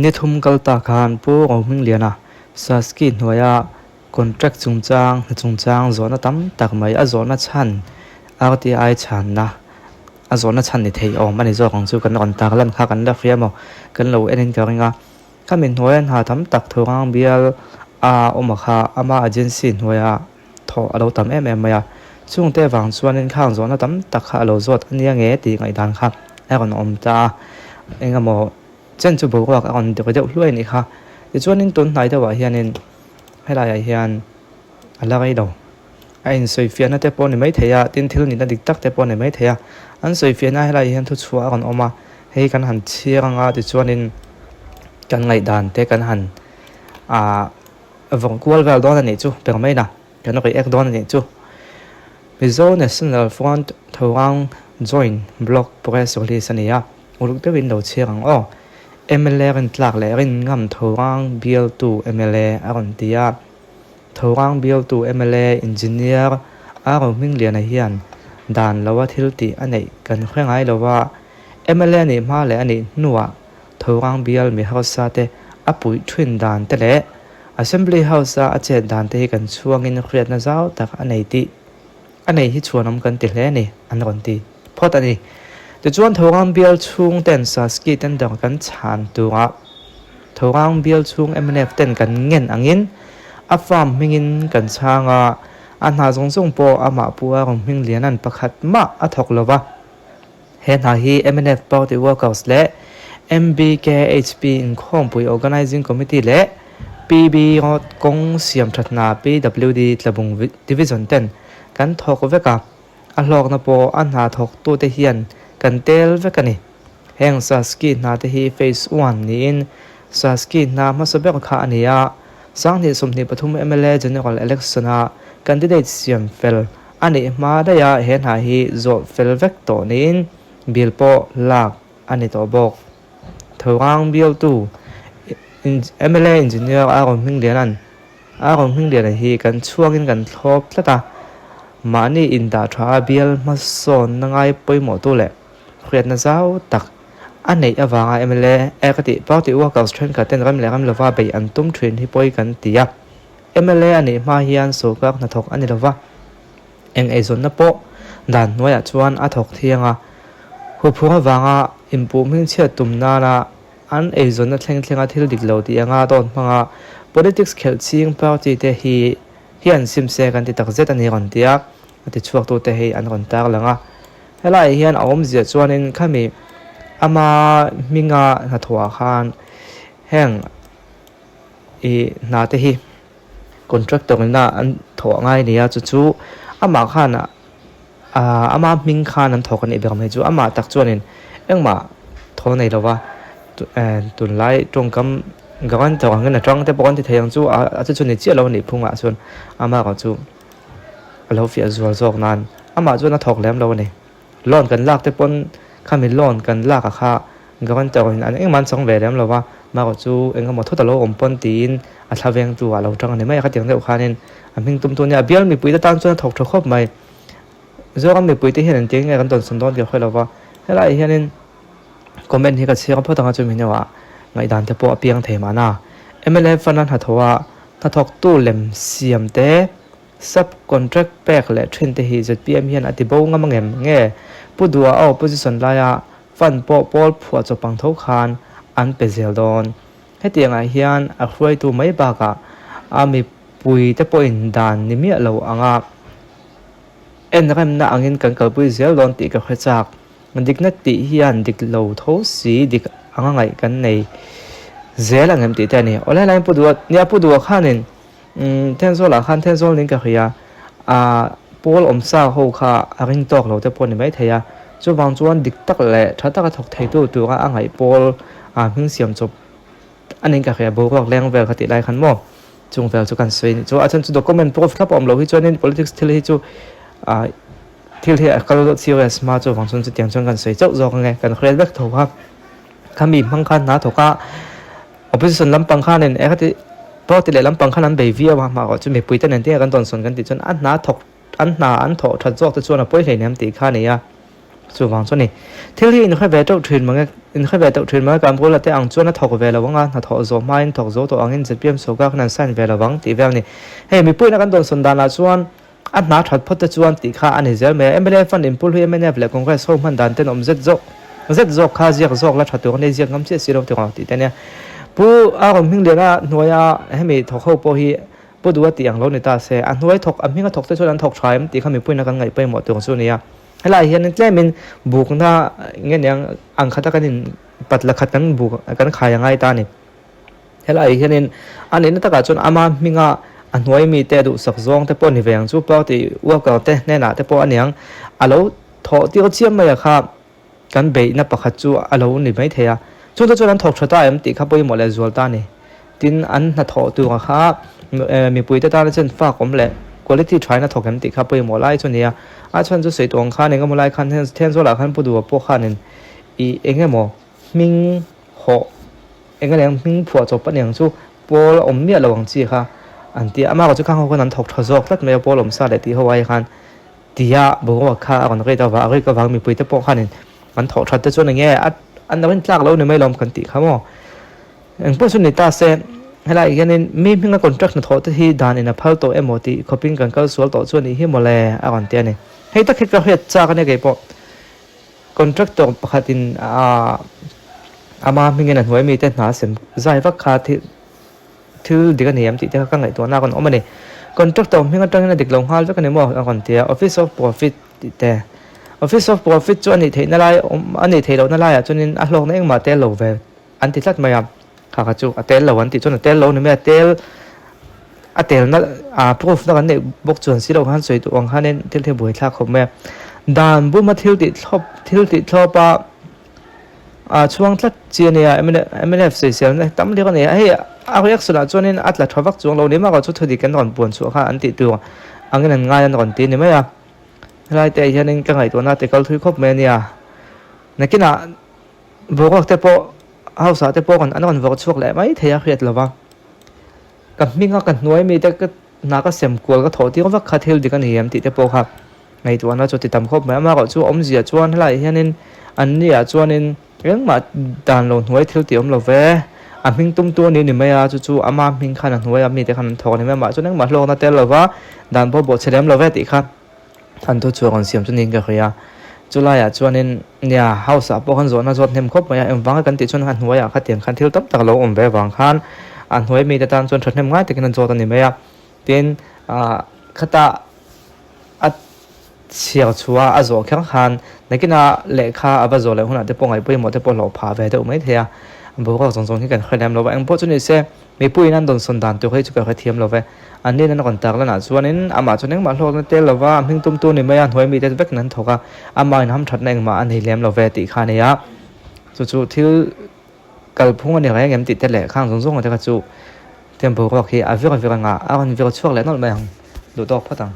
Ni thum kal ta khan Pu Rohmingliana Saski hnuaia contract chungchang, hna chungchang zawhna tam tak mai a zawhna chhan RTI chhanna a zawhna chhan ni thei awm a ni zawk ang chu kan rawn tak lan kha kan la hria maw kan lo en in ka ring a. Khami hnuaia hna tam tak Thurang bial a awm a kha ama agency hnuaia thawh a lo tam em em mai a, chungte vang chuanin khang zawhna tam tak kha a lo zawt a nia nge tih ngaihdan kha a rawn awm ta a, engemaw chen chu boruak a rawn deuh deuh hluai a nih kha. Tichuanin tun hnai deuhah hianin helaiah hian a la rei lo, a insawifiahna te pawh a ni maithei a, tin thil nihna dik tak te pawh a ni maithei a, an sawifiahna helaiah hian thuchhuah a rawn awm a, hei kan han chhiar anga tichuanin kan ngaihdan te kan han ah Vawng kual vel dawn a nih chu ber mai na, kan react dawn a nih chu. Mizo National Front Thorang Joint Block Press Release a ni a, uluk deuhin lo chhiar ang aw. Mla rin tlak leh rin ngam Thorang bialtu mla a rawn ti a. Thorang bialtu mla Engineer A Rohmingliana hian dan loa thil tih a neih kan hre ngai lo a, mla nih hma leh a nih hnuah Thorang bial mi hausa te a puih thin dan te leh Assembly House a a chet dan te hi kan chhuangin hriatna zau tak a nei tih a nei hi chhuanawm kan ti hle a ni an rawn ti phawt a ni. Tichuan Thorang bial chhung ten Saski tender kan chhan turah Thorang bial chhung mnf ten kan ngen angin a farm hmingin kan chhang a, a hna zawng zawng pawh amah pu a rawn hming lian an pakhat mah a thawk lova. He hna hi mnf Party Workers leh MBKHP Inkhawmpui Organising Committee leh PB Road kawng siam that hna PWD Tlabung Division ten kan thawk vek a, a hlawkna pawh a hna thawktute hian kan tel vek a ni. Heng Saski hna te hi Phase I niin Saski hna hmasa ber kha a ni a, 2023 mla General Election-a candidate siam fel A nih hma daih a he hna hi zawh fel vek tawh niin bill pawh lak a ni tawh bawk. Thorang bialtu mla Engineer Aaron Hmingliana'n Aaron Hmingliana hi kan chhuangin kan thlawp tlat a, mahni indah tha a bial hmasawnna ngai pawimawhtu leh hriatna zau tak a neih avanga mla e ka tih party workers thenkhat ten ram leh ram lova beih an tum thin hi pawi kan ti a. Mla a nih hma hian sawrkar hnathawk a ni lova, eng eizawnna pawh dan hnuaiah chuan a thawk thiang a. Huphung avanga inpuh hmingchhiat tum nana an eizawnna thleng thlenga thil dik lo tih anga dawt hmanga politics khelh ching party te hi hian sim se kan ti tak zet a ni rawn ti a, a ti chhuaktute hei an rawn tarlang a. Helaiah hian a awmzia chuanin khami ama hminga hnathawhah khan heng I hna te hi contractor ina an thawh ngai a ni a chu chu amah khan ah ama hming khan an thawk a nih ber mai chu amah tak chuanin engmah thaw nei lova tunlai tawngkam guarantor angin a tang te pawh an ti thei ang chu a chu chu ni chiah lo a nih phungah chuan amah erawh chu a lo fiah zual zawk nan amah chuan a thawk lem lo a ni. Loan kan lak te pawn khami loan kan lak a kha guarantor in an engmah an chang ve lem lo va, marawh chu eng emaw thawt a lo awm pawn tiin a thla vengtu ah lo tang a ni mai a, khatiang deuh khanin a hming tum tu a nia, a bial mipui te tan chuan a thawk tha khawp mai. Zoram mipui te hian engtiang nge kan tawnsawn dawn tih a hre lo va, helaiah hianin comment hi ka chhiar phawt ang a chumi hnuah ngaihdan te pawh a piang thei mahna. Mla fund a hnathawh a hnathawktu lem siam te. Sub contract pek leh thin te hi zpm hian a ti bo ngam angem nge? Pu Dua a opposition laia fund pawh pawl phuah chawp ang tho khan an pe zel dawn. Hetiangah hian a hruaitu mai bakah a mipui te pawhin dan ni miah lo anga en remna angin kan kalpui zel dawn tih ka hre chak. Dikna tih hian dik lo tho si dik anga ngaih kan nei zel angem tih te a ni. Awle helaiin Pu Dua, nia Pu Dua khanin Thenzawl ah khan Thenzawl ning ka hria a, pawl awm sa ho kha a ring tawk lo te pawh a ni maithei a, chuvang chuan dik tak leh tha taka thawk thei tu tura a ngaih pawl ah hming siam chawp a ning ka hria boruak leng vel kha tih lai khan maw chung vel chu kan sawi a nih chu a chhan chu document proof thlap a awm loh hi chuanin politics thil hi chu ah thil hi a kal serious hma chuvang chuan chutiang chuan kan sawi chauh zawk ange kan hriat vek tho kha khami hmang khan hna thawk a. Opposition lampang khanin eng ati party leh lampang khan an bei viau a, mahrawh chu mipui te nen tinge kan tawnsawn kan tih chuan a hna thawk an hna an thawh that zawk te chuan a pawi hleinem tih kha a ni a. Chuvang chu a ni. Thil hi inhre ve teuh thin mange, inhre ve teuh thin mange Kanpur te ang chuan a thawk ve lo ang a, hnathawh zawh hmain thawk zo tawh angin zpm sawrkar khan an sign ve lo vang tih vel a ni. Hei mipuiin a kan dawnsawn danah chuan a hna that phawt te chuan tih kha a ni zel mai a. Mla fund inpul hi mnf leh Congress ho hman dan ten awm zet zawk zet zawk kha ziak zawk la tha tur a nia ziak ngam chiah si lo tih ang tih te a nia. Pu Aaron Hmingliana hnuaia hemi thawk ho pawh hi Pu Duha tih ang lo ni ta se, a hnuai thawk a hminga thawk te chuan an thawk tha em tih kha mipuiin a kan ngaih pawimawh tur chu a ni a. Helaiah hianin tlemin bukna nge niang ang khata kan in pat la khat kan buk kan khai a ngai ta a ni. Helaiah hianin a nihna takah chuan ama hminga a hnuai mite duhsak zawng te pawh ni ve ang chu party worker te hnenah te pawh a niang a lo thawh tir chiam mai a kha. Kan beihna pakhat chu a lo ni mai thei a, chungte chuan an thawk tha ta em tih kha pawimawh leh zual ta a ni. Tin, an hnathawh tura kha mipuite tana chen fak awm leh quality thain a thawk em tih kha pawimawh lai chu a ni a. A chhan chu sawi tawh ang khan engemaw lai khan Thenzawl ah khan Pu Duha pawh khanin ih engemaw hming hawh eng eng hming phuah chawp a ni ang chu pawl a awm miah lo ang chi kha an ti a. Amah erawh chu khang ho khan an thawk tha zawk tlat mai a, pawl awm sa leh tih ho ai khan. Tia boruak kha a rawn rit avang a rik avang mipuite pawh khanin an thawh that te chuan enge a an lo intlak lo ni mai lawm kan tih kha maw. Engpawh chu ni ta se helaiah hianin mi hminga contract hnathawh te hi dan in a phal tawh emaw tih khawpin kan kal sual tawh chu a nih hi mawle a rawn ti a ni. Hei tak hi ka hriat chak a nia keipawh contractor pakhatin aaa ama hmingin a hnuai mite hna sem zai vak kha thil Thil dik a ni em tih te kha ka ngaihtuahna a rawn awm a ni. Contractor hming atangin a dik lo nghal vek a ni maw a rawn ti a, Office of Profit tih te. Office of Profit chu a nih theihna lai awm a nih theih lohna laiah chuanin a hlawkna engmah tel lo ve an ti tlat mai a, kha kha chu a tel lo an tih chuan a tel lo a ni mai a, tel a telna ah proof na kan neih bawk chuan si loh khan sawi duh ang khanin thil hi buaithlak khawp mai a. Dan buma thil tih thlawp thil tih thlawp a. A chhuang tlat chi a nia, mnf sawiselna tam lek a ni a, hei a reaction ah chuanin a tla tha vak chuang lo ni mah chu thudik an rawn puan chhuah kha an tih tur angin an ngai an rawn ti a ni mai a, helai te ah hianin ka ngaihtuahna ti kal thui khawp mai a nia, nakinah boruak te pawh house ah te pawh an rawn vawrh chhuak leh mai thei a hriat lova, ka hminga ka hnuai mi te ka hna ka sem kual ka thawh tir vak kha thil dik a ni em tih te pawh kha. Ngaihtuahna chu ti tam khawp mai. Amaherawh chu awmzia chuan helaiah hianin an ni ah chuanin engmah dan lo hnuai thil tih awm lo ve. A hming tumtu a ni ni mai a, chu chu ama hming khan a hnuai a mite khan an thawk a ni mai. Amah chuan engmah hlawkna tel lo va, dan pawh bawhchhe lem lo ve tih kha an thu chhuak rawn siam chu niin ka hria. Chulaiah chuanin nia house ah pawh khan zawhna zawt hnem khawp mai a, engvanga kan tih chuan a hnuaiah khatiang khan thil tam tak a lo awm ve avang khan a hnuai mite tan chuan thahnem ngai takin an zawt a ni mai a. Tin, ah khata a chhiar chhuah a zawh kher khan nakinah lehkha a va zawh leh hunah te pawh ngaih pawimawh te pawh hlawh phah ve deuh mai thei a, boruak zawng zawng hi kan hre lem lo va, engpawh chu ni se mipuiin an dawnsawn dan tur hi chu ka hre thiam lo ve, an nin an rawn tar lanah chuanin amah chuan engmah hlawkna tel lo va, a hming tumtu ni mai a, hnuai mite vekin an thawk a, amah in hamthatna engmah a nei lem lo ve tih kha a ni a, chu chu thil kalphung a ni reng em tih te leh khang zawng zawng te kha chu tiang boruak hi a vir a vir anga a rawn vir chhuak leh nawlh mai ang duh tawk phawt ang.